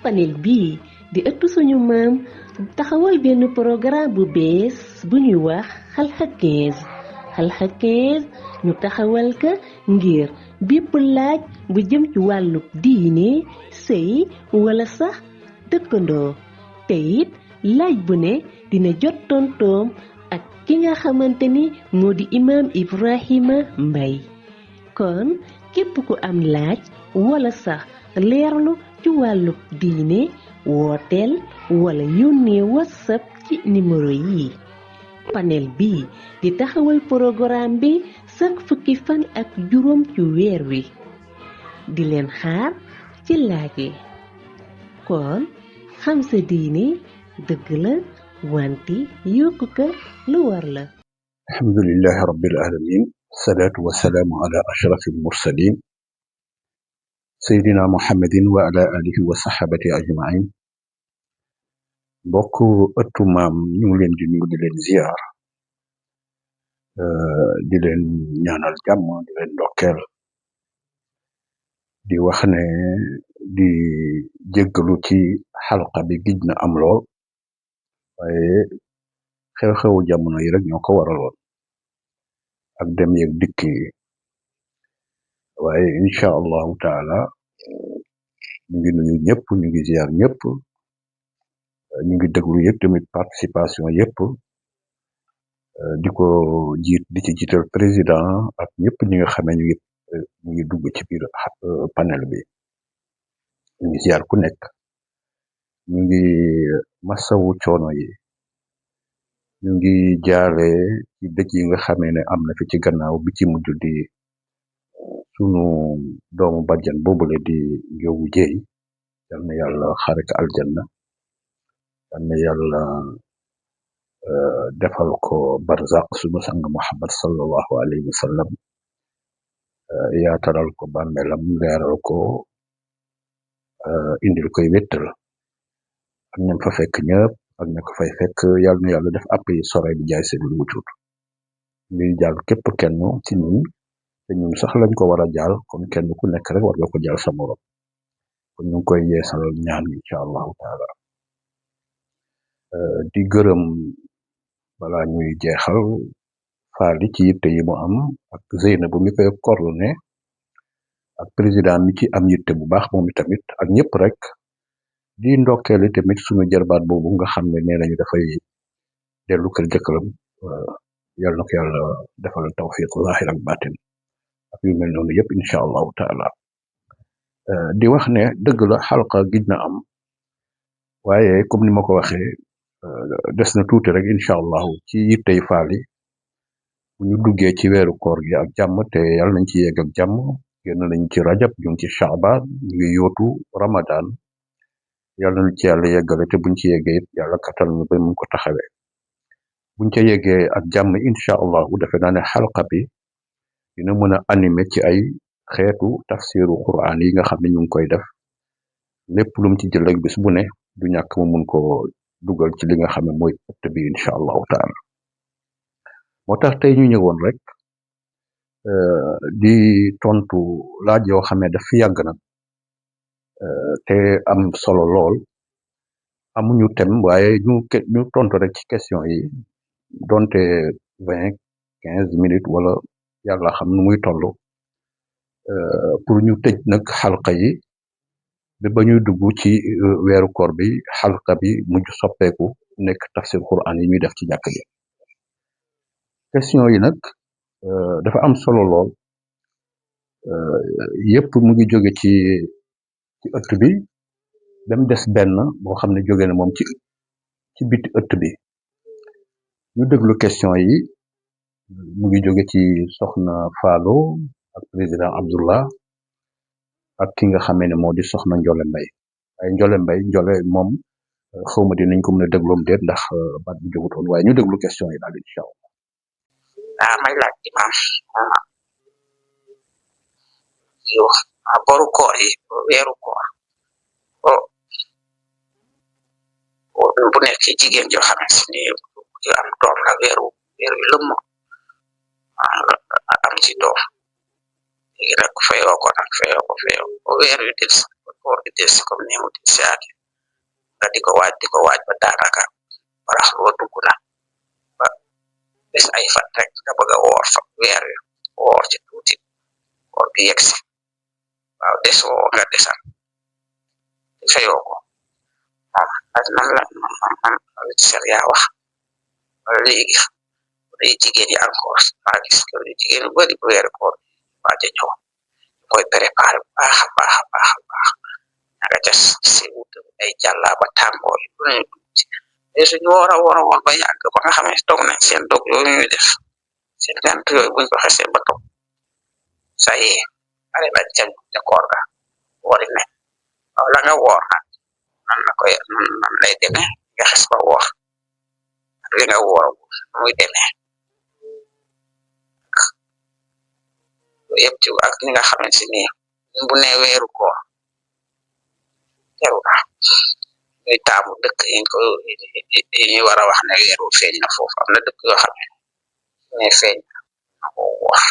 panel bii di ëttu suñu maam taxawal benn programme bu bees bu ñuy wax xalxa 15 xalxa 15 ñu taxawal ka ngir bépp laaj bu jëm ci wàllu diine sëy wala sax dëkkandoo te it laaj bu ne dina jot tontoom ak ki nga xamante ni moo di imaam Ibrahima Mbaye kon képp ku am laaj wala sax leerlu ci wàllu diine wooteel wala yónnee whatsapp ci numéro yi panel bi di taxawal programme bi chaque fukki fan ak juróom ci weer wi di leen xaar ci laaj yi kon xam sa diine dëgg la wante yokku ko lu war la alhamdulillahi rabbil alamin salaatu wa salaamu ala ashrafil mursalin seydina muhammadin wa ala alihi wa sahabati ajmain mbokk ëttu maam ñu ngi leen di nuyu di leen ziar di leen ñaanal jàmm di leen ndokkeel di wax ne di jéggalu ci xalqa bi gij na am lool waaye xew-xewu jamono yi rek ñoo ko waraloon ak dem yeeg dikk yi waaye incha allahu taala ñu ngi nuyu ñëpp ñu ngi ziar ñëpp ñu ngi déglu yëpp tamit participation yëpp di ko di ci jiital président ak ñëpp ñi nga xamee ñu ngi dugg ci biir panel bi ñu ngi ziar ku nekk ñu ngi masawu coono yi ñu ngi jaale ci dëj yi nga xamee ne am na fi ci gannaaw bi ci mujj di sunu doomu bàjjan boobule di Njóobu Jéey yal na yàlla xare ko aljanna yal na yàlla defal ko barzaq sunu sang Muhammad sallallahu alayhi wa sallam yaataral ko bàmmeelam leeral ko indil koy wéttal ak ñam fa fekk ñëpp ak ña ko fay fekk yal na yàlla def àpp yi sore bi jaay seen wucut ñuy jàll képp kenn ci ñun te ñun sax lañ ko war a jaal kon kenn ku nekk rek war nga ko jaal sa morom kon ñu ngi koy yeesal ñaan incha allahu taala di gërëm balaa ñuy jeexal faali ci yitte yi mu am ak Zeyna bu mi koy coordonné ak président mi ci am yitte bu baax moom itamit ak ñëpp rek di ndokkeeli tamit suñu jarbaat boobu nga xam ne nee nañu dafay dellu kër jëkkëram yàlla na ko yàlla defal tawfiq zahir ak batin ak yu mel noonu yëpp incha allahu taala di wax ne dëgg la xalqa gij na am waaye comme ni ma ko waxee des na tuuti rek incha allahu ci yittey faali bu ñu duggee ci weeru koor gi ak jàmm te yàlla nañ ci yegg ak jàmm génn nañ ci rajab ñu ngi ci shaaban ñu ngi yootu ramadan yàlla nañ ci yàlla yeggale te buñ ci yeggee it yàlla kattal ñu ba mun ko taxawee buñ ca yeggee ak jàmm incha allahu defe naa ne xalqa bi dina mën a animé ci ay xeetu tafsiru quran yi nga xam ne ñu ngi koy def lépp lum ci jël rek bis bu ne du ñàkk mu mun ko dugal ci li nga xam ne mooy ëtt bi incha allahu taala moo tax tey ñu ñëwoon rek di tontu laaj yoo xam ne daf fi yàgg na te am solo lool amuñu thème waaye ñu tontu rek ci question yi donte 20-15 minutes wala yàlla xam nu muy toll pour ñu tëj nag xalqa yi ba ñuy dugg ci weeru koor bi xalqa bi mujj soppeeku nekk tafsir quran yi ñuy def ci jàkk ji question yi nag dafa am solo lool yépp mu ngi jóge ci ëtt bi dem des benn boo xam ne jóge na moom ci biti ëtt bi ñu déglu question yi mu ngi jóge ci soxna Faalo ak président Abdullah ak ki nga xamee ne moo di soxna Njole Mbay waaye Njole moom xawma dinañ ko mën a dégloom déet ndax baat bi jógutoon waaye ñu déglu question yi daal incha allah may laaj imam yow boru koor yi weeru koor bu nekk jigéen joo xamante ni yu am doom la weeru lëmm am ci doom léegi nag fayoo ko weer wi del koor gi des comme ni mu desiaate nga di ko waaj ba daanaka barax loo dugg na ba des ay fan rek nga bëgg a woor fa weer wi woor ci tuuti koor gi yegsi waaw des woo nga desal fayoo ko moom ak nan la man li ci sariya wax léegi day jigéen yi encore maa gis ko jigéen yu bari bu weeru koor waaja ñëw koy préparé bu baax a baax a baax a baax nga ca si wut ay jàlla ba tàngoor lu ne te suñu woor ba yàgg ba nga xamee toog nañ seen dog yooyu ñuy def seen gant yooyu buñ ko xesee ba toog sa yee ale ba ca koor ga woori ne waaw la nga woor nag nan lay demee nga xes ba woor ak li nga woor muy demee yëpp ci ak ni nga xamante ni bu ne weeru koor teru na ñuy taamu dëkk yi ñu war a wax ne weeru feeñ na foofu am na dëkk yoo xam ne feeñ na ko wax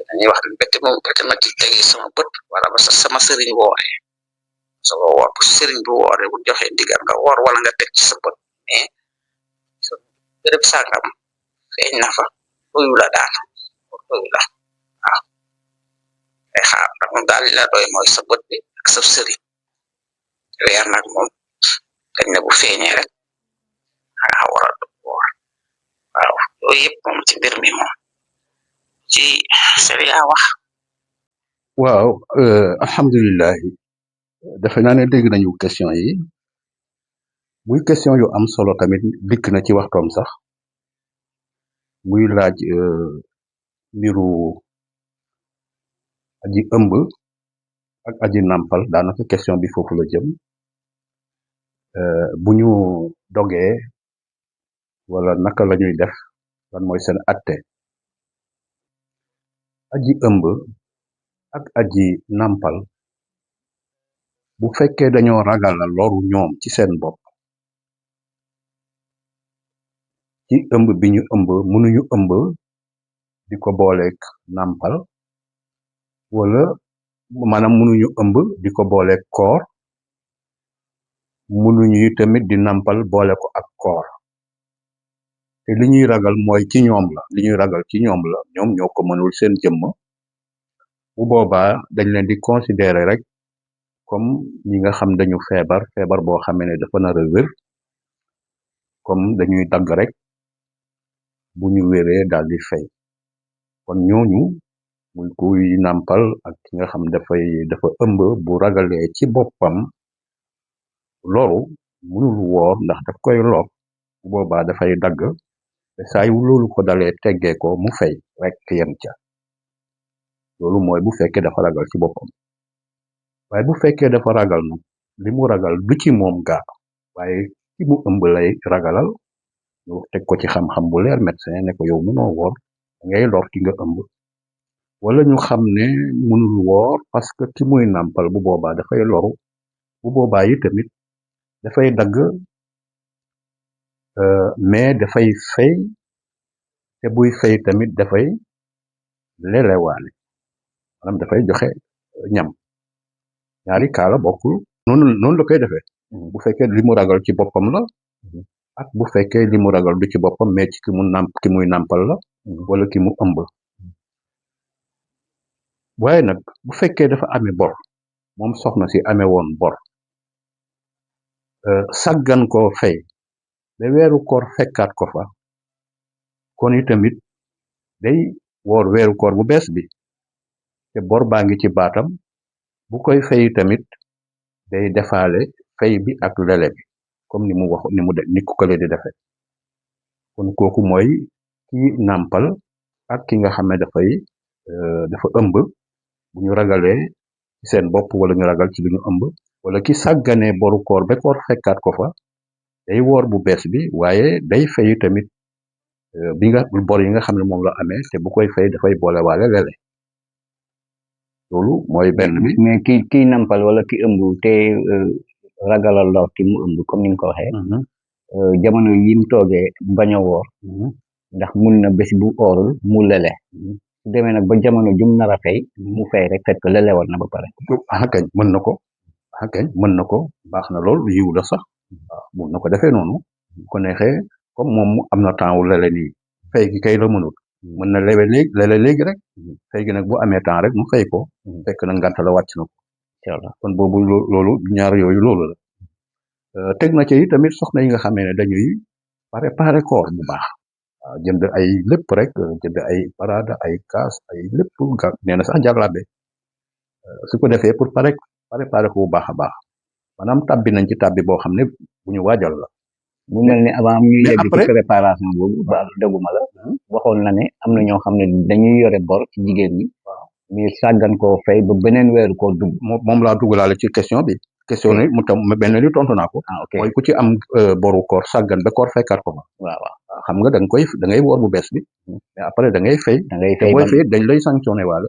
dañuy wax ne bett ma ci tege sama bët wala ba sax sama sëriñ woore so woor bu sëriñ bu woore bu joxe ndigal nga woor wala nga teg ci sa bët mais béréb sàngam feeñ na fa doyu la daal doyu la waaw ay xaar nag moom daal li la doy mooy sa bët bi ak sa sëriñ weer nag moom dañ ne bu feeñee rek nga war a woor waaw yooyu yëpp moom ci mbir mi moom ci sariya wax waaw alhamdulilah defe naa ne dégg nañu question yi muy question yu am solo tamit dikk na ci waxtoom sax muy laaj mbiru aji ëmb ak aji nàmpal daanaka question bi foofu la jëm bu ñu dogee wala naka la ñuy def lan mooy seen atte aji ëmb ak aji nàmpal bu fekkee dañoo ragal la loru ñoom ci seen bopp ci ëmb bi ñu ëmb mënuñu ëmb di ko booleek nàmpal wala maanaam mënuñu ëmb di ko booleek koor mënuñu tamit di nàmpal boole ko ak koor te li ñuy ragal mooy ci ñoom la li ñuy ragal ci ñoom la ñoom ñoo ko mënul seen jëmm bu boobaa dañ leen di considérer rek comme ñi nga xam dañu feebar boo xamee ne dafa nar a wér comme dañuy dagg rek bu ñu wéree daal di fay kon ñooñu muy kuy nàmpal ak ki nga xam dafa ëmb bu ragalee ci boppam loru mënul woor ndax daf koy lor bu boobaa dafay dagg te saa yu loolu ko dalee teggee ko mu fay rek yem ca loolu mooy bu fekkee dafa ragal ci boppam waaye bu fekkee dafa ragal nag li mu ragal du ci moom gaa waaye ki mu ëmb lay ragalal ñu teg ko ci xam-xam bu leer médecin ne ko yow mënoo woor ngay lor ki nga ëmb wala ñu xam ne mënul woor parce que ki muy nàmpal bu boobaa dafay loru bu boobaa yi tamit dafay dagg mais dafay fay te buy fay tamit dafay lelewaale maanaam dafay joxe ñam ñaari kaala bokkul noonu la koy defee bu fekkee li mu ragal ci boppam la ak bu fekkee li mu ragal du ci boppam mais ci ki muy nàmpal la wala ki mu ëmb waaye nag bu fekkee dafa amee bor moom soxna si amee woon bor saggan koo fay ba weeru koor fekkaat ko fa kon itamit day woor weeru koor bu bees bi te bor baa ngi ci baatam bu koy fay tamit day defaale fay bi ak lele bi comme ni mu wax ni ku kële di defee kon kooku mooy ki nàmpal ak ki nga xam ne dafa ëmb bu ñu ragalee ci seen bopp wala ñu ragal ci lu ñu ëmb wala ki sàgganee boru koor ba koor fekkaat ko fa day woor bu bees bi waaye day fay tamit bor yi nga xam ne moom la amee te bu koy fay dafay boole waale lele loolu mooy benn bi. mais kiy nampal wala ki ëmb te ragalal lor ki mu ëmb comme ni nga ko waxee. jamono yi mu toogee bañ a woor. ndax mun na bés bu oorul mu lele. su demee nag ba jamono jum nar a fay mu fay rek fekk la lewal na ba pare. kañ mën na ko kañ mën na ko baax na lool yiw la sax waaw mun na ko defee noonu bu ko neexee comme moom am na temps wu lele nii fay gi kay la mënut mën na lele léegi rek fay gi nag bu amee temps rek mu fay ko fekk na ngant la wàcc na ko incha allah kon boobu loolu ñaar yooyu loolu la teg na ci tamit soxna yi nga xamee ne dañuy préparer koor bu baax waaw jënd ay lépp rek jënd ay parada ay kaas ay lépp ga nee na sax jàllabe su ko defee pour préparer ko bu baax a baax maanaam tàbbi nañ ci tàbbi boo xam ne bu ñu waajal la mu mel ni avant ñuy mais yegg ci après préparation boobu ba dëgguma la waxoon na ne am na ñoo xam ne dañuy yore bor ci jigéen ñi mais sàggan koo fay ba beneen weeru koo dugg moom laa dugalaale ci question bi question ni mu tam benn li tontu naa ko ok mooy ku ci am boru koor sàggan ba koor fekkaat ko fa waaw waaw xam nga da ngay woor bu bees bi mais après da ngay fay da ngay te fay booy ba fay dañ lay sanctionné waale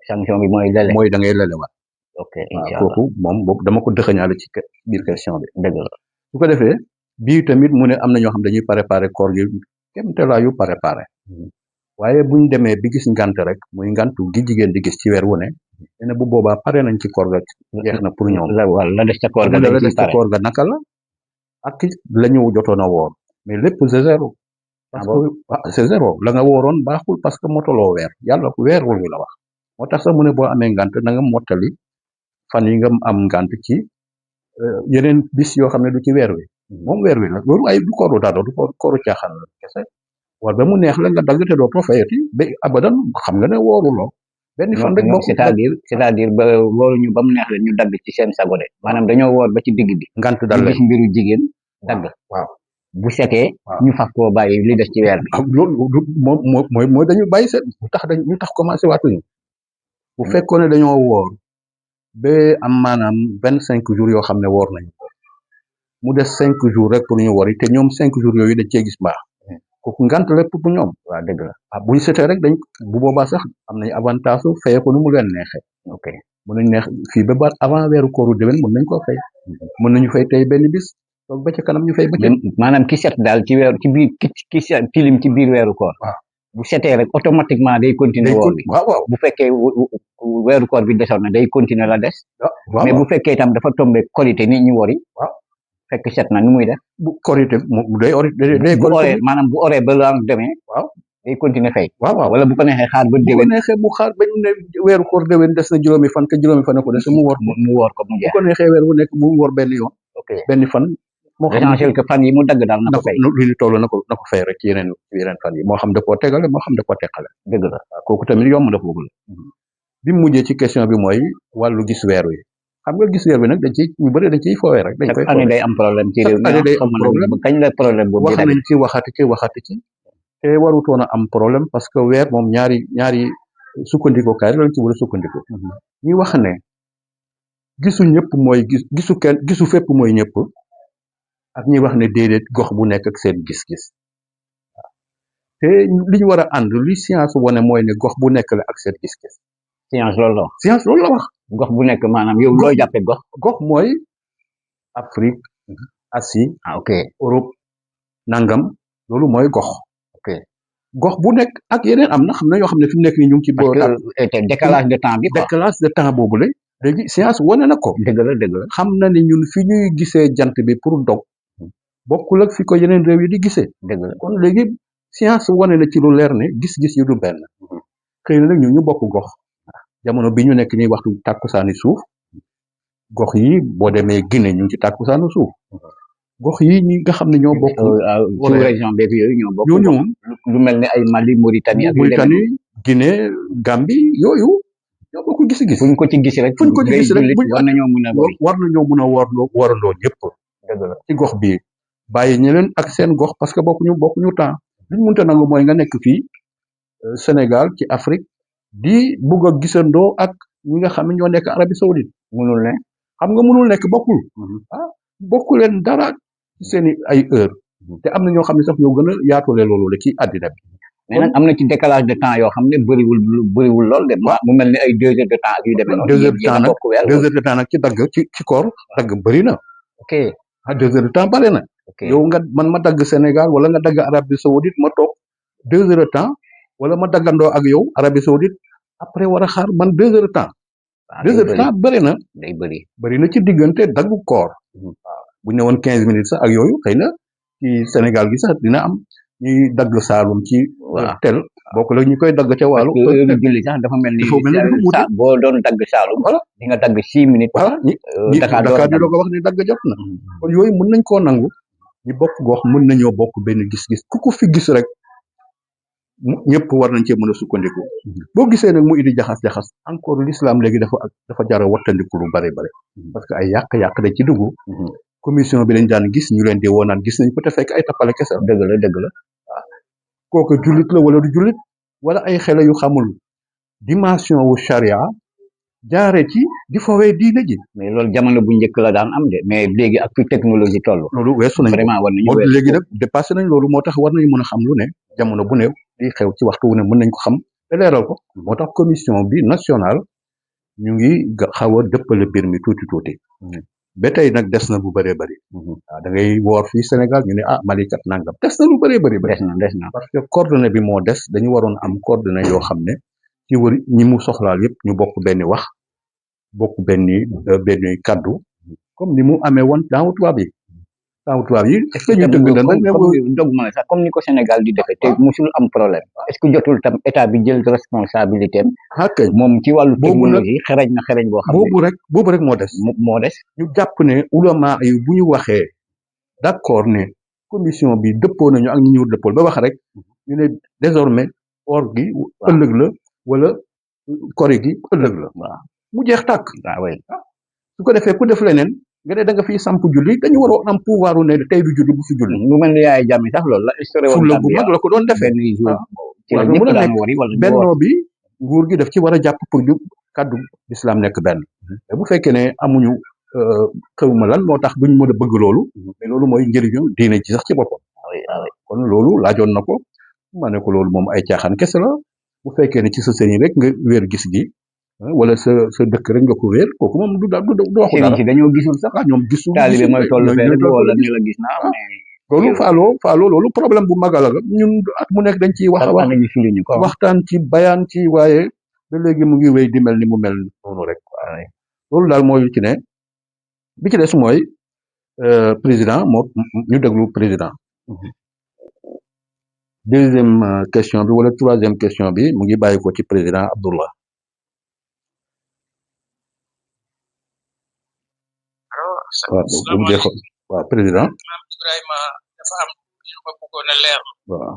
sanction bi mooy lele mooy da ngay lelewaat ok waaw incha allah kooku moom boobu dama ko dëxëñaale ci biir question bi dëgg la su ko defee bii tamit mu ne am na ñoo xam dañuy préparé koor gi kémtelaayu préparé waaye buñ demee bi gis ngant rek muy ngantu gi jigéen di gis ci weer wu ne nee na bu boobaa pare nañ ci koor ga jeex na pour ñoom la des ca koor ga la dañ des ciy ci pare koor ga naka la ak la ñu jotoon a woor mais lépp c'est zéro parce que c'est zéro la nga wooroon baaxul parce que motoloo weer yàlla weer wul la wax moo tax sax mu ne boo amee ngant na nga mottali fan yi nga am ngant ci yeneen bis yoo xam ne du ci weer wi moom weer wi la loolu ay du kooru dara du kooru caaxaan la kese war ba mu neex la nga dagg te dootoo fayati ba abadan xam nga ne wooruloo benn fan rek bokk c'est-à-dire ba wóoruñu ba mu neex leen ñu dagg ci seen sago de maanaam dañoo woor ba ci digg bi ngant dal ñu leen gis mbiru jigéen dagg waaw bu setee waaw ñu faf koo bàyyi li des ci weer bi loolu mooy dañu bàyyi seen lu tax commencé waatuñu bu fekkoon ne dañoo woor ba am maanaam 25 jours yoo xam ne woor nañu ko mu des 5 jours rek pour ñu wori te ñoom 5 jours yooyu dañ cee gis mbaax kooku ngant la pour ñoom waaw dëgg la bu ñu setee rek dañ bu boobaa sax am nañ avantage su fayee ko nu mu leen neexee ok mën nañ neex fii ba avant weeru kooru déwén mën nañ koo fay mën nañu fay tey benn bis toog ba ca kanam ñu fay ba ca maanaam ki set daal ci weeru ci biir ki set tilim ci biir weeru koor waaw bu setee rek automatiquement day continuer woor bi waaw bu fekkee weeru koor bi desoon na day continuer la des mais bu fekkee itam dafa tombé korité nit ñi wori waaw fekk set na nu muy def bu korité day bu oree maanaam bu oree ba la demee waaw day continuer fay waaw wala bu ko neexee xaar ba bu ko déwén neexee mu xaar ba ñu ne weeru koor déwén des na juróomi fan te juróomi fan ko des mu woor mu woor ko mu bu jeex ko neexee weer bu nekk mu woor benn yoon ok benn fan moo xam l'essentiel que fan yi mu dagg daal na ko fay lu ñu toll na ko fay rek ci yeneen fan yi moo xam da koo tegale moo xam da koo teqale dëgg la waaw kooku tamit yomb na foofu la bi mu mujjee ci question bi mooy wàllu gis weer wi xam nga gis weer bi nag dañ ciy ñu bëri dañ ciy foowee rek dañ koy chaque année day am problème ci réew mi année day am problème kañ la problème boobu wax nañ ci waxati ci te warutoon a am problème parce que weer moom ñaari sukkandikukaay lañ ci war a sukkandiku ñuy wax ne gisu ñëpp mooy gisu fépp mooy ñëpp ak ñuy wax ne déedéet gox bu nekk ak seen gis-gis te li ñu war a ànd li science wane mooy ne gox bu nekk la ak seen gis-gis science loolu la wax science loolu la wax gox bu nekk maanaam yow looy jàppee gox mooy Afrique Asie ok Europe nangam loolu mooy gox ok gox bu nekk ak yeneen am na xam na yoo xam ne fi mu nekk nii ñu ngi ci boo décalage de temps bi quoi décalage de temps boobu la léegi science wane na ko dëgg la xam na ni ñun fi ñuy gisee jant bi pour dog bokkul ak fi ko yeneen réew yi di gisee dëgg la kon léegi science wane na ci lu leer ne gis-gis yu du benn xëy na nag ñun ñu bokk gox jamono bi ñu nekk nii waxtu tàkkusaani suuf gox yi boo demee Guinée ñu ngi ci tàkkusaanu suuf gox yi ñi nga xam ne ñoo bokk sous région beeg yooyu ñoo bokk ñooñu moom lu mel ni ay Mali Mauritanie ak Mauritanie Guinée Gambie yooyu ñoo bokk gis-gis fuñ ko ci gis rek war nañoo mën a warandoo ñëpp dëgg la ci gox bi bàyyi ñeneen ak seen gox parce que bokkuñu temps li ñu mënta nangu mooy nga nekk fii Sénégal ci Afrique di bugg a gisandoo ak ñi nga xam ne ñoo nekk Arabie Saoudite mënul ne xam nga mënul nekk bokkul bokku leen dara ci seeni ay heure te am na ñoo xam ne sax ñoo gën a yaatule loolu la ci àddina bi mais nag am na ci décalage de temps yoo xam ne bëriwul lool de mu mel ni ay 2 heures de temps ak yu demee noonu 2 heures de temps nag 2 heures de temps nag ci dagg ci koor dagg bëri na ok 2 heures de temps bare na yow nga man ma dagg Sénégal wala nga dagg Arabie Saoudite ma toog 2 heures de temps wala ma daggandoo ak yow Arabie Saoudite après war a xaar man 2 heures de temps. 2 heures de temps bëri na. day bëri na ci diggante daggu koor. waaw bu ñu ne woon 15 minutes sax ak yooyu xëy na ci Sénégal gi sax dina am ñuy dagg Saalum ci. tel bokk la ñu koy dagg ca wàllu. parce que julli sax dafa mel ni boo doon dagg Saalum. voilà di nga dagg 6 minutes. voilà Dakar di ko wax ni dagg jot na. kon yooyu mën nañ koo nangu. ñi bokk gox mën nañoo bokk benn gis-gis ku ko fi gis rek ñëpp war nañ cee mën a sukkandiku. boo gisee nag mu indi jaxas-jaxas encore l'islam léegi dafa jar a wattandiku lu bare bare parce que ay yàq-yàq da ci dugg. commission bi lañ daan gis ñu leen di woonaan gis nañ ko te fekk ay tappale kese. dëgg la waaw kooku jullit la wala du jullit wala ay xele yu xamul dimension wu charia jaaree ci di fawee diine ji. mais loolu jamono bu njëkk la daan am de mais léegi ak fi technologie toll. loolu weesu nañ vraiment war nañu léegi nag dépassé nañ loolu moo tax war nañu mën a xam lu ne jamono bu ne di xew ci waxtu wu ne mën nañ ko xam te leeral ko moo tax commission bi nationale ñu ngi xaw a dëppale mbir mi tuuti ba tey nag des na bu bëree bëri. waaw da ngay woor fii Sénégal ñu ne Malikat nangam des na lu bëree bëri. des na parce que coordonnée bi moo des dañu waroon am coordonnée yoo xam ne ci wër ñi mu soxlaal yëpp ñu bokk benn wax bokk benn kaddu comme ni mu amee woon daawu tubaab yi. est-ce que ñu tëgg dañ rek ne sax comme ni ko Sénégal di defee te musul am problème est-ce que jotul tam état bi jël responsabilité am kay moom ci wàllu technologie xereñ boo xam ne boobu rek moo des ñu jàpp ne ulama yi bu ñu waxee d'accord ne commission bi dëppoo nañu ak ñi ñu dëppool ba wax rek ñu ne désormais or gi ëllëg la wala kori gi ëllëg la mu jeex tàkk su ko defee ku def leneen nga ne da nga fiy samp julli dañu waroo am pouvoir ne tey du julli bu fi julli. mu mel ni yaay jàmm sax loolu la. fulla bu mag la ko doon defee. bennoo bi nguur gi daf ci war a jàpp pour ñu kàddu islam nekk benn. mais bu fekkee ne amuñu xawma lan moo tax duñ mën a bëgg loolu. mais loolu mooy njëriñu diine ci sax ci boppam. kon loolu laajoon na ko ma ne ko loolu moom ay caaxaan kese la bu fekkee ne ci sa sëriñ rek nga wéer gis gi. wala sa dëkk rek nga ko wéer kooku moom du waxu dara dañoo gisul sax ñoom gisul taalibe mooy toll fee wala ni la gis naa loolu faaloo loolu problème bu mag la ñun at mu nekk dañ ciy wax waxtaan ci bayaan ci waaye ba léegi mu ngi wéy di mel ni mu mel noonu rek loolu daal mooy ci ne bi ci des mooy président moo ñu déglu président deuxième question bi wala troisième question bi mu ngi bàyyi ko ci président Abdullah. waaw président Ibrahima dafa am lu ma bëggoon a leer. waaw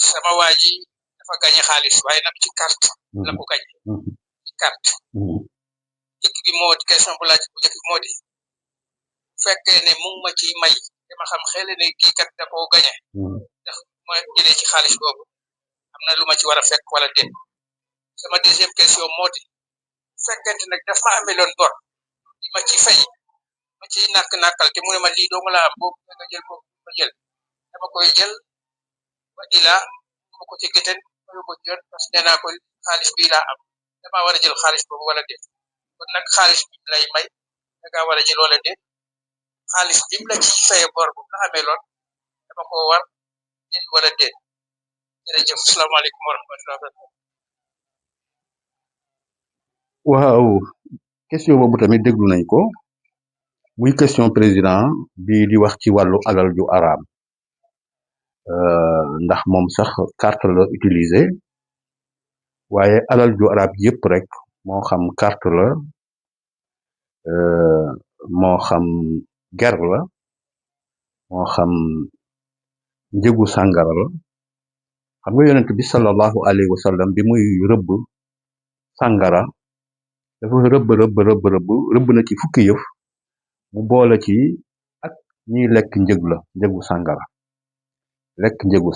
sama waa ji dafa gañe xaalis waaye nag ci carte la ko gañe ci carte jëkk bi moo di question bu laaj bu jëkk bi moo di fekkee ne mu ngi ma ciy may dama xam xel ne kii kat da koo gañe ndax ma jëlee ci xaalis boobu am na lu ma ci war a fekk wala déet sama deuxième question moo di fekkente nag dafa ameloon bor di ma ci fay ma ciy nàkkal te mu ne ma lii doo ma la am boobu nga jël boobu ma jël dama koy jël ba ilaa ma ko ci gëten ma yóbbu jot parce que nee naa ko xaalis bii laa am dama war a jël xaalis boobu wala déet kon nag xaalis bi lay may da ngaa war a jël wala déet xaalis bi mu la ci faye bor bu la amee loon dama ko war jël wala déet jërëjëf salaamaaleykum wa rahmatulah. waaw question boobu tamit déglu nañ ko muy question président bi di wax ci wàllu alal ju araam ndax moom sax carte la utiliser waaye alal ju araam yëpp rek moo xam carte la moo xam ger la moo xam njëgu sàngara la xam nga yonent bi sallallahu alayhi wa sallam bi muy rëbb sàngara dafa rëbb na ci fukki yëf mu boole ci ak ñiy lekk njëgu sàngara lekk njëgu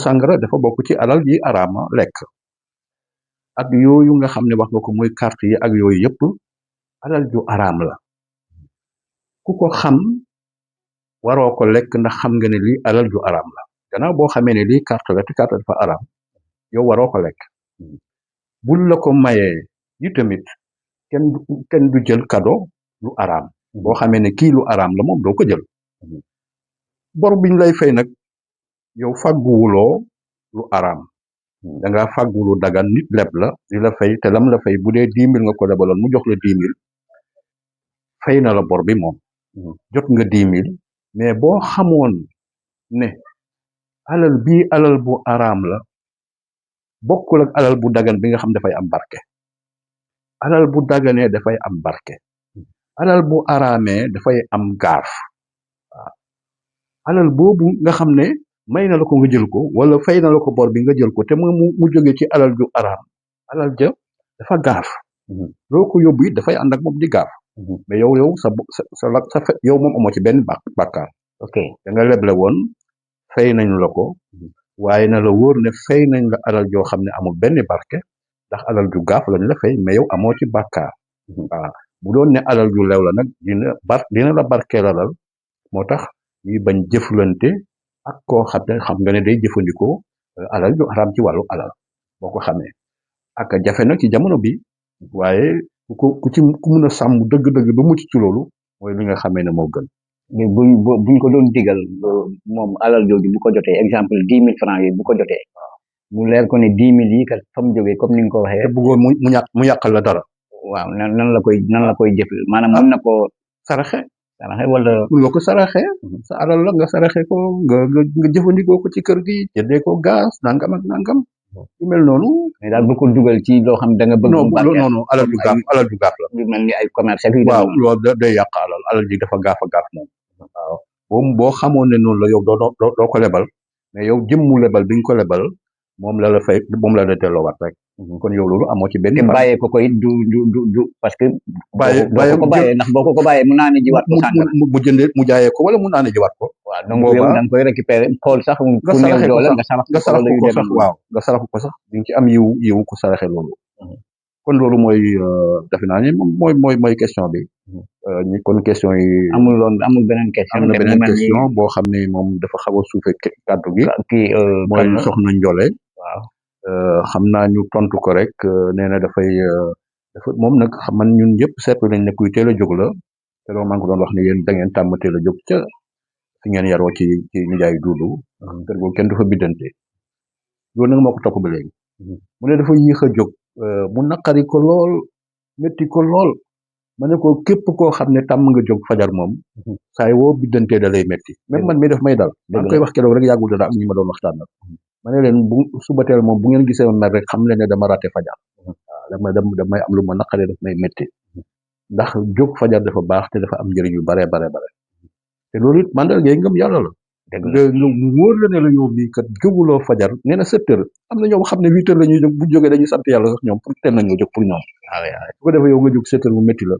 sàngara dafa bokk ci alal yi araama lekk ak yooyu nga xam ne wax nga ko muy carte yi ak yooyu yëpp alal ju araam la ku ko xam waroo ko lekk ndax xam nga ne lii alal ju araam la gannaaw boo xamee ne lii carte la te carte dafa araam yow waroo ko lekk bul la ko mayee yi tamit kenn du jël cadeau lu araam boo xamee ne kii lu araam la moom doo ko jël bor biñ lay fay nag yow fàgguwuloo lu araam da nga fàggu lu dagan nit leb la di la fay te lam la fay bu dee 10 000 nga ko lebaloon mu jox la 10 000 fay na la bor bi moom jot nga 10 000 mais boo xamoon ne alal bii alal bu araam la bokkul ak alal bu dagan bi nga xam dafay am barke alal bu daganee dafay am barke alal bu araamee dafay am gaaf waaw alal boobu nga xam ne may na la ko nga jël ko wala fay na la ko bor bi nga jël ko te mu jóge ci alal ju araam alal ja dafa gaaf loo ko yóbbu it dafay ànd ak moom di gaaf mais yow yow moom amoo ci benn bàkkaar ok da nga leble woon fay nañu la ko waaye na la wóor ne fay nañ la alal joo xam ne amul benn barke ndax alal ju gaaf lañ la fay mais yow amoo ci bàkkaar waaw bu doon ne alal ju lew la nag dina la barkeelalal moo tax ñuy bañ jëflante ak koo xam ne xam nga ne day jëfandikoo alal ju araam ci wàllu alal boo ko xamee ak jafe na ci jamono bi waaye ku mun a sàmm dëgg-dëgg ba mucc ci loolu mooy li nga xamee ne moo gën buñ ko doon digal moom alal jooju bu ko jotee exemple 10 000 francs yi bu ko jotee mu leer ko ne 10 000 yi kat fa mu jógee comme ni nga ko waxee te bëggoon mu yàqal la dara waaw nan la koy jëf maanaam mën na ko saraxe wala mun nga ko saraxe sa alal la nga saraxe ko nga jëfandikoo ko ci kër gi jëndee ko gaz nangam ak nangam yu mel noonu mais daal bu ko dugal ci loo xam da nga bëgg non alal ju gaaf la lu mel ni ay commerce ak waaw loolu day yàq alal ji dafa gaaf moom waaw boo xamoon ne noonu la yow doo ko lebal mais yow jëmmu lebal bi nga ko lebal moom la fay moom la delloowaat rek kon yow loolu amoo ci benn te bàyyee ko it du parce que bàyyee ko bàyyee ndax boo ko bàyyee mu naa ne jiwaat ko sànq mu jëndee mu jaayee ko wala mu naa ne jiwaat ko waaw donc yow da nga koy récupérer xool sax ku néew doole nga sarax ko sax waaw nga sarax ko sax di nga ci am yiwu ko saraxe loolu kon loolu mooy defe naa ne mooy question bi kon question yi amul beneen question am na beneen question boo xam ne moom dafa xaw a suufe kàddu gi mooy soxna Njole waaw xam naa ñu tontu ko rek nee na dafa moom nag man ñun ñëpp seetlu nañ ne kuy teel a jóg la te loolu maa ngi ko doon wax ne yéen da ngeen tàmm teel a jóg ca fi ngeen yaroo ci nijaay duudu kër googu kenn du fa biddante loolu nag moo ko topp ba léegi mu ne dafa yéex a jóg mu naqari ko lool métti ko lool ma ne ko képp koo xam ne tàmm nga jóg fajar moom saay woo biddantee da lay métti même man mi daf may dal maa ngi koy wax keroog rek yàggul dara ak ñi ma doon waxtaan nag ma ne leen bu subateel moom bu ngeen gisee ma mer rek xam leen ne dama raté fajar waaw damay am lu ma naqaree daf may métti ndax jóg fajar dafa baax te dafa am njëriñ yu bare te loolu it mandargay ngëm yàlla la nga mu wóor la ne la yow bii kat jóguloo fajar nee na 7 heures am na ñoom xam ne 8 heures la ñuy jóg bu jógee dañuy sant yàlla sax ñoom pour teel nañoo jóg pour ñoom su ko defee yow nga jóg 7 heures mu métti la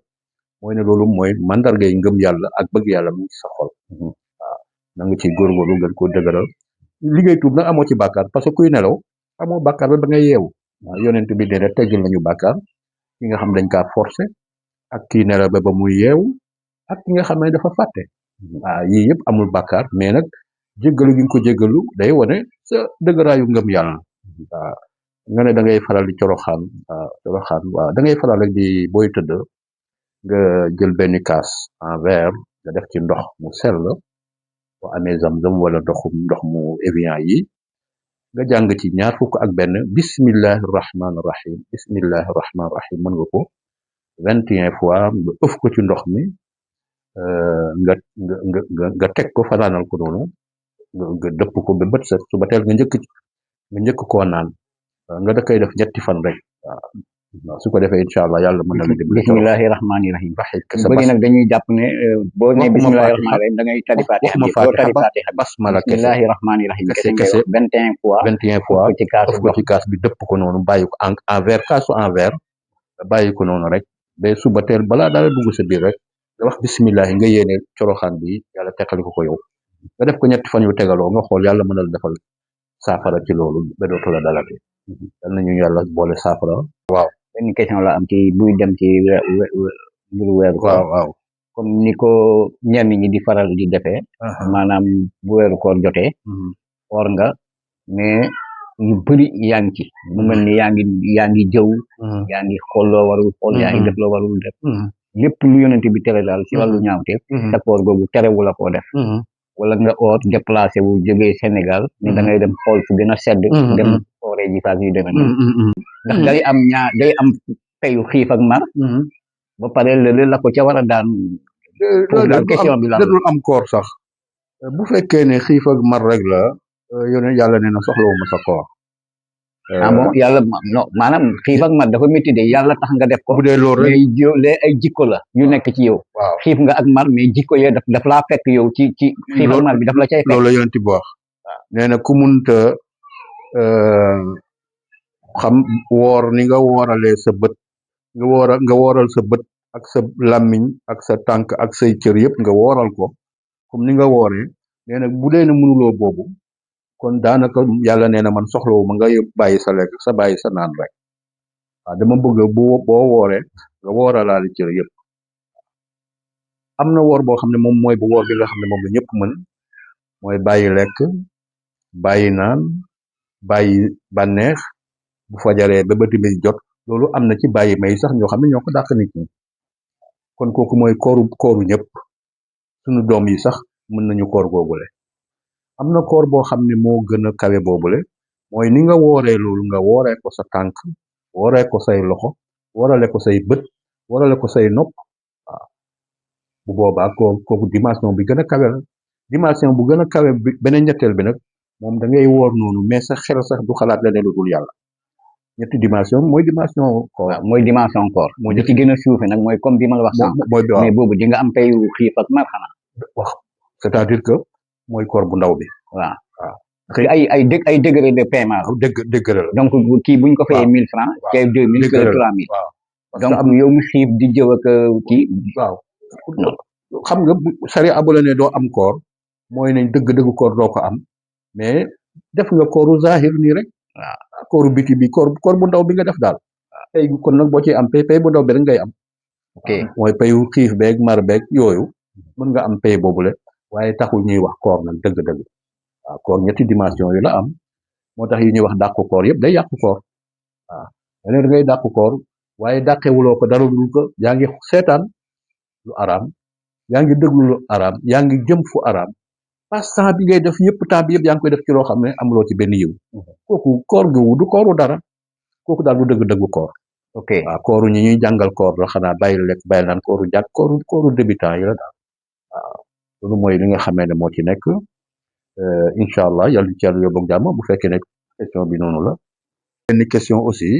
mooy ne loolu mooy mandargay ngëm yàlla ak bëgg yàlla mu sa xol waaw na nga ci góorgóorlu gën koo dëgëral liggéey tuub nag amoo ci bàkkaar parce que kuy nelaw amoo bàkkaar ba ngay yeewu waaw yonent bi nee na teggil nañu bàkkaar ki nga xam dañ kaa forcé ak kii nelaw ba muy yeewu ak ki nga xam ne dafa fàtte waaw yii yëpp amul bàkkaar mais nag jéggalu gi nga ko jéggalu day wane sa dëgëraayu ngëm yàlla waaw nga ne da ngay faral di coroxaan waaw da ngay faral rek di booy tëdd nga jël benn kaas en verre nga def ci ndox mu sell boo amee zam-zam wala ndox mu Evian yi nga jàng ci 21 bismillahi rahmaani rahim mën nga ko 21 fois nga ëf ko ci ndox mi nga teg ko fanaanal ko noonu nga dëpp ko ba bët set suba teel nga njëkk koo naan nga da koy def 7 fan rek waaw su ko defee incha allah yàlla mën na la dimbali. bismillahi rahmaani rahim. bëri nag dañuy jàpp ne boo nee bismillahi rahmaani rahim da ngay tari fatiha bi doo tari fatiha basmala kese bismillahi rahmaani rahim kese 21 fois 21 fois def ko ci kaas bi dëpp ko noonu bàyyi ko en verre kaasu en verre bàyyi ko noonu rek ba suba teel balaa daal dugg sa biir rek nga wax bismillahi nga yéene coroxaan bi yàlla teqali ko yow nga def ko 7 fan yu tegaloo nga xool yàlla mën na la defal saafara ci loolu ba dootu la dalati yal nañu yàlla boole saafara. waaw benn question la am ci buy dem ci mbiru weeru koor. waaw comme ni ko ñenn ñi di faral di defee. maanaam bu weeru koor jotee. woor nga mais yu bëri yaa ngi ci. mu mel ni yaa ngi jëw. yaa ngi xool loo warul xool. yaa ngi def loo warul def. lépp lu yonent bi tere daal ci wàllu ñaawteef. sa koor googu terewu la koo def. wala nga oor déplacé wu jógee Sénégal ni da ngay dem xool fu gën a sedd dem ooree ji faak yu demee noonu ndax day am payu xiif ak mar ba pare lële la ko ca war a daan foofu daal question bi la dul am koor sax bu fekkee ne xiif ak mar rek la yónne yàlla nee na soxlawuma sa koor bon yàlla non maanaam xiif ak mar dafa métti de yàlla tax nga def ko bu dee loolu rek mais ay jikko la yu nekk ci yow waaw xiif nga ak mar mais jikko yee daf laa fekk yow ci xiif ak mar bi daf la cay fekk loolu la yonent bi wax nee na ku munta xam woor ni nga wooralee sa bët nga wooral sa bët ak sa làmmiñ ak sa tànk ak say cër yëpp nga wooral ko comme ni nga wooree nee na bu dee ne mënuloo boobu kon daanaka yàlla nee na man soxlawu ma nga bàyyi sa lekk sa bàyyi sa naan rek waaw dama bëgg boo wooree nga wooralaale cër yëpp am na woor boo xam ne moom mooy bu woor bi nga xam ne moom la ñëpp mën mooy bàyyi lekk bàyyi naan bàyyi bànneex bu fajaree ba timis jot loolu am na ci bàyyi may sax ñoo xam ne ñoo ko dàq nit ñi kon kooku mooy kooru ñëpp suñu doom yi sax mën nañu koor googule am na koor boo xam ne moo gën a kawe boobule mooy ni nga wooree loolu nga wooree ko sa tànk wooree ko say loxo woorale ko say bët woorale ko say nopp waaw bu boobaa kooku dimension bi gën a kawe la dimension bu gën a kawe bi beneen ñetteel bi nag moom da ngay woor noonu mais sa xel sax du xalaat leneen lu dul yàlla ñetti dimension mooy dimension koor mooy dimension koor moo di ci gën a suufe nag mooy comme bi ma la wax sànq mooy mais boobu di nga am payu xiif ak mar xanaa wax c'est-à-dire que mooy koor bu ndaw bi waaw ay degré de paiement degré la donc kii buñ ko fayee 1000 francs kay 2000 kay 3000 waaw donc yow mi xiif di jëw ak kii waaw xam nga sariya abu la ne doo am koor mooy nañ dëgg-dëgg koor doo ko am mais def nga kooru zahir nii rek waaw kooru biti bi koor bu ndaw bi nga def daal pay kon nag boo ci am pay bu ndaw bi rek ngay am ok mooy payu xiif beeg mar beeg yooyu mën nga am pay boobule waaye taxul ñuy wax koor nag dëgg-dëgg waaw koor ñetti dimension yi la am moo tax yi ñuy wax dàqu koor yëpp day yàqu koor waaw leneen da ngay dàqu koor waaye dàqewuloo ko dara dul ko yaa ngi seetaan lu araam yaa ngi déglu lu araam yaa ngi jëm fu araam passe-temps bi ngay def yëpp temps bi yëpp yaa ngi koy def ci loo xam ne amuloo ci benn yiw kooku koor gu du kooru dara kooku daal du dëgg-dëggu koor ok waaw kooru ñi ñuy jàngal koor la xanaa bàyyi lekk bàyyi naan kooru jàkk kooru débutant yi la daal waaw loolu mooy li nga xamee ne moo ci nekk incha allah yàlla ci yàlla yóbbu ak jàmm bu fekkee ne question bi noonu la benn question aussi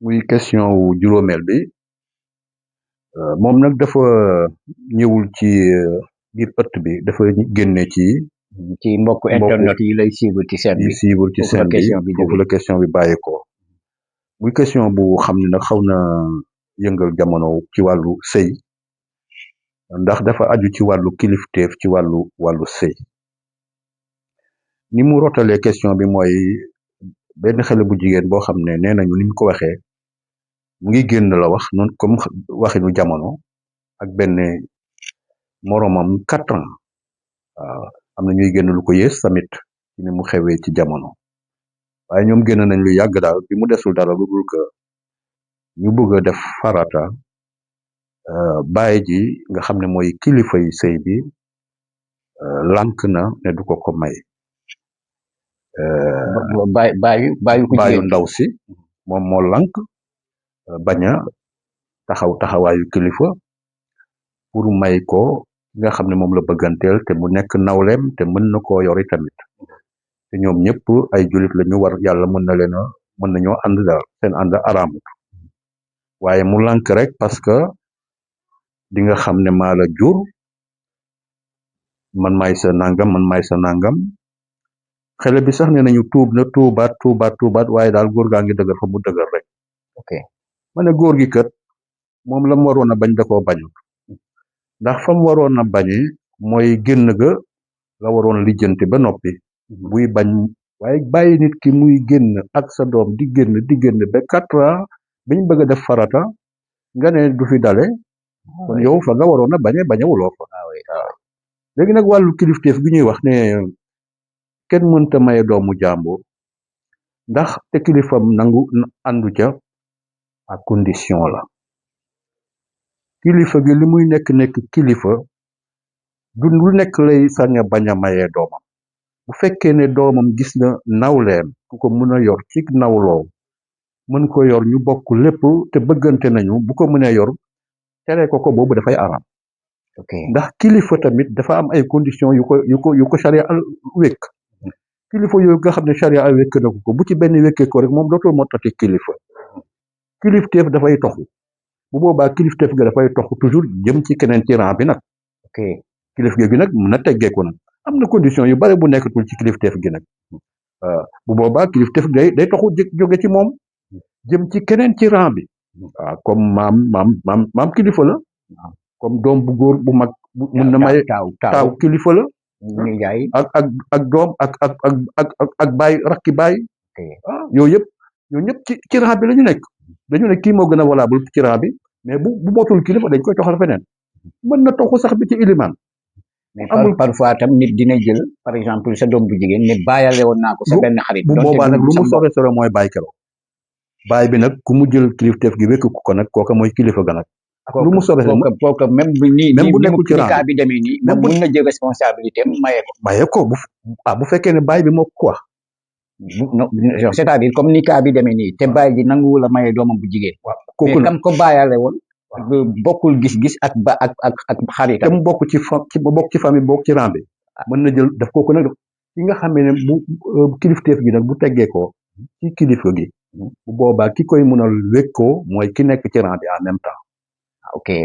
muy question wu juróomeel bi moom nag dafa ñëwul ci biir ëtt bi dafa génne ci mbokk internet yi lay suivre ci seen bi foofu la question bi bàyyi ko muy question bu xam ne nag xaw na yëngal jamono ci wàllu sëy ndax dafa aju ci wàllu kilifteef ci wàllu sëy ni mu rotalee question bi mooy benn xale bu jigéen boo xam ne nee nañu ni mu ko waxee mu ngi génn la wax noonu comme waxinu jamono ak benn moroomam 4 ans waaw am na ñuy génn lu ko yées tamit ci ni mu xewee ci jamono waaye ñoom génn nañ lu yàgg daal bi mu desul dara lu dul que ñu bëgg a def farata baay ji nga xam ne mooy kilifa yi sëy bi lànk na ne du ko may baayu ndaw si moom moo lànk bañ a taxawaayu kilifa pour may ko nga xam ne moom la bëgganteel te mu nekk nawleem te mën na koo yori tamit te ñoom ñëpp ay jullit la ñu war yàlla mën nañoo ànd daal seen ànd araamut waaye mu lànk rek parce que di nga xam ne maa la jur man maay sa nangam xale bi sax ne nañu tuub na tuubaat waaye daal góor gaa ngi dëgër fa mu dëgër rek ok ma ne góor gi kat moom la mu waroon a bañ da koo bañut ndax fa mu waroon a bañe mooy génn ga la waroon lijjanti ba noppi buy bañ waaye bàyyi nit ki muy génn ak sa doom di génn ba 4 ans biñ bëgg a def farata nga ne du fi dale kon yow fa nga waroon a bañewuloo fa waaw léegi nag wàllu kilifteef gi ñuy wax ne kenn mënta maye doomu jàmbur ndax te kilifam nangu àndu ca à condition la kilifa gi li muy nekk kilifa du lu nekk lay sañ a bañ a mayee doomam bu fekkee ne doomam gis na nawleem ku ko mën a yor ci nawloo mën ko yor ñu bokk lépp te bëggante nañu bu ko mënee yor tere ko boobu dafay araam ndax kilifa tamit dafa am ay conditions yu ko charia wékk kilifa yooyu nga xam ne charia wékk na ko bu ci benn wékkee ko rek moom dootul mottati kilifa kilifteef dafay toxu bu boobaa kilifteef ga dafay toxu toujours jëm ci keneen ci rang bi nag kilif gi nag mën na teggeeku nag am na condition yu bare bu nekkatul ci kilifteef gi nag bu boobaa kilifteef day toxu jóge ci moom jëm ci keneen ci rang bi waaw comme maam kilifa la comme doom bu góor bu mag mun na may taaw kilifa la ak doom ak baay rakki baay yooyu yëpp ci rang bi la ñu nekk dañu ne kii moo gën a valable ci rang bi mais bu motul kilifa dañ koy toxal feneen mën na toxu sax bi ci ilimaan mais parfois tam nit dina jël par exemple sa doom bu jigéen ne bàyyale woon naa ko sa benn xarit bu boobaa nag lu mu sore mooy baay keroog baay bi nag ku mu jël kilifteef gi wékk ko nag kooka mooy kilifa ga nag lu mu sore kooka même bu nekkul ci rang bi demee nii même mun na jël responsabilité maye ko bu fekkee ne baay bi moo ko wax c'est-à-dire comme ni cas bi demee nii te baay ji nanguwu la maye doomam bu jigéen kooku kam ko bàyyale woon bokkul gis-gis ak xaritam te mu bokk ci famille bokk ci rang bi mën na jël daf kooku nag ki nga xamee ne bu kilifteef gi nag bu teggee ko ci kilifa gi bu boobaa ki koy mën a wékkoo mooy ki nekk ci rang bi en même temps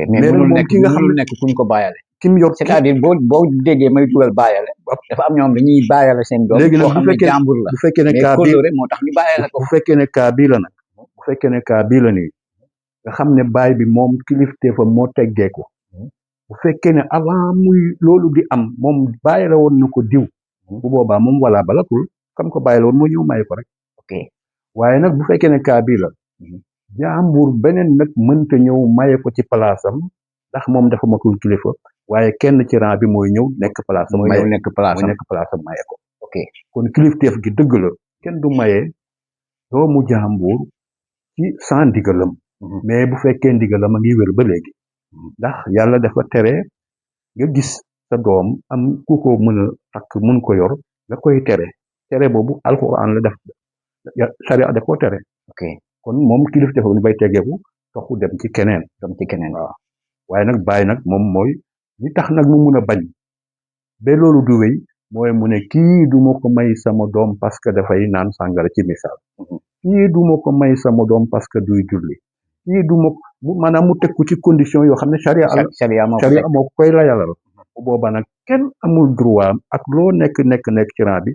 mais mënul nekk kuñ ko bàyyale ki mu yor c'est-à-dire boo déggee may dugal bàyyale dafa am ñoom dañuy bàyyale seen doom léegi nag bu fekkee ne cas bi moo tax ñu bàyyale ko bu fekkee ne cas bii la nag bu fekkee ne cas bii la nii nga xam ne baay bi moom kilifteefam moo teggee ko bu fekkee ne avant muy loolu di am moom bàyyi la woon na ko diw bu boobaa moom wala balakul kam ko bàyyi la woon moo ñëw may ko rek waaye nag bu fekkee ne cas bii la jaambur beneen nag mënta ñëw maye ko ci palaasam ndax moom dafa matul kilifa waaye kenn ci rang bi mooy ñëw nekk palaasam maye ko kon kilifteef gi dëgg la kenn du maye doomu jaambur ci sans ndigalam mais bu fekkee ndigalam a ngi wér ba léegi ndax yàlla dafa tere nga gis sa doom am ku ko mën a takk mun ko yor nga koy tere boobu alxuraan la def sariya da koo tere kon moom kilifteef ñu bay tegeeku taxu dem ci keneen waaw waaye nag bàyyi nag moom mooy li tax nag mu mun a bañ ba loolu du wéy mooy mu ne kii du ma ko may sama doom parce que dafay naan sàngara ci misaal kii du ma ko may sama doom parce que duy julli kii du ma maanaam mu teg ko ci condition yoo xam ne charia moo ko koy layalal bu boobaa nag kenn amul droit ak loo nekk ci rang bi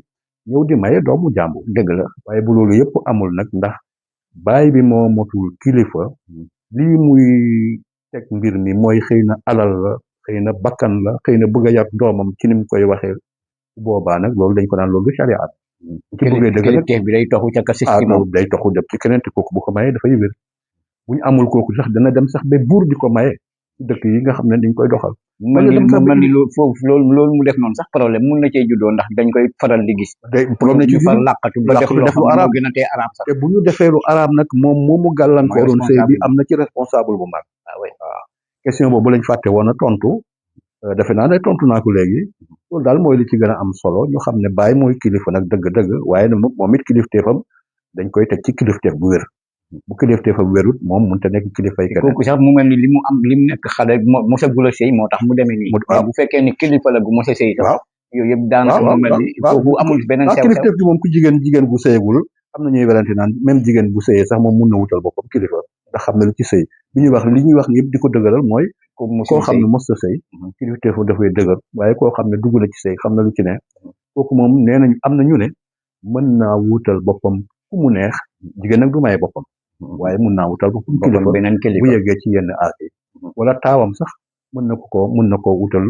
ñëw di maye doomu jàmbur dëgg la waaye bu loolu yëpp amul nag ndax baay bi moo motul kilifa lii muy teg mbir mi mooy xëy na alal la xëy na bakkan la xëy na bëgg a yar doomam ci ni mu koy waxee bu boobaa nag loolu dañ ko naan loolu charia ci bëggee dëgg nag bi day toxu ca ka day toxu dem ci keneen te kooku bu ko mayee dafay wér bu ñu amul kooku sax dana dem sax ba buur di ko maye ci dëkk yi nga xam ne dañ koy doxal mën ni loolu mu def noonu sax problème mun na cee juddoo ndax dañ koy faral di gis problème ñu fa làqatu ba def lu araam gën a tee araam sax te bu ñu defee lu araam nag moom moomu gàllankooroon sëy bi am na ci responsable bu mag waaw question boobu lañ fàtte woon a tontu defe naa ne tontu naa ko léegi loolu daal mooy li ci gën a am solo ñu xam ne baay mooy kilifa nag dëgg-dëgg waaye nag moom it kilifteefam dañ koy teg ci kilifteef bu wér bu kilifteefam wérut moom mënut a nekk kilifay keneen kooku sax mu mel ni li mu nekk xale mosa gula sëy moo tax mu demee nii bu fekkee ni kilifa la gu mosa sëy sax yooyu yëpp daanaka mu mel ni kooku amul beneen sew kilifteef gi moom ku jigéen bu sëyagul am na ñuy werante naan même jigéen bu sëyee sax moom mun na wutal boppam kilifa ndax xam ne lu ci sëy li ñuy wax ni yëpp di ko dëgëral mooy koo xam ne mos a sëy kilifteefu dafay dëgër waaye koo xam ne dugg na ci sëy xam na lu ci ne kooku moom nee nañ am na ñu ne mën naa wutal boppam ku mu neex jigéen nag du maye boppam waaye mun naa wutal boppam kilifa bu yeggee ci yenn aas yi wala taawam sax mën na ko wutal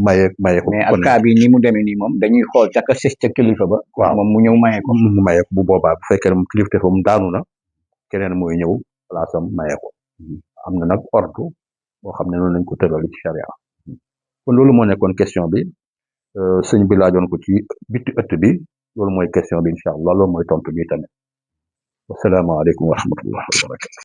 maye ko mais ak cas bi ni mu demee nii moom dañuy xool ca ka sës ca kilifa ba waaw moom mu ñëw maye ko bu boobaa bu fekkee ne moom kilifteefam daanu na keneen mooy ñëw palaasam maye ko am na nag ordre boo xam ne noonu lañ ko tërali ci charia kon loolu moo nekkoon question bi sëñ bi laajoon ko ci bitti ëtt bi loolu mooy question bi incha allah loolu mooy tontu bi tamit wasalaamaaleykum wa rahmatullah wa barakatu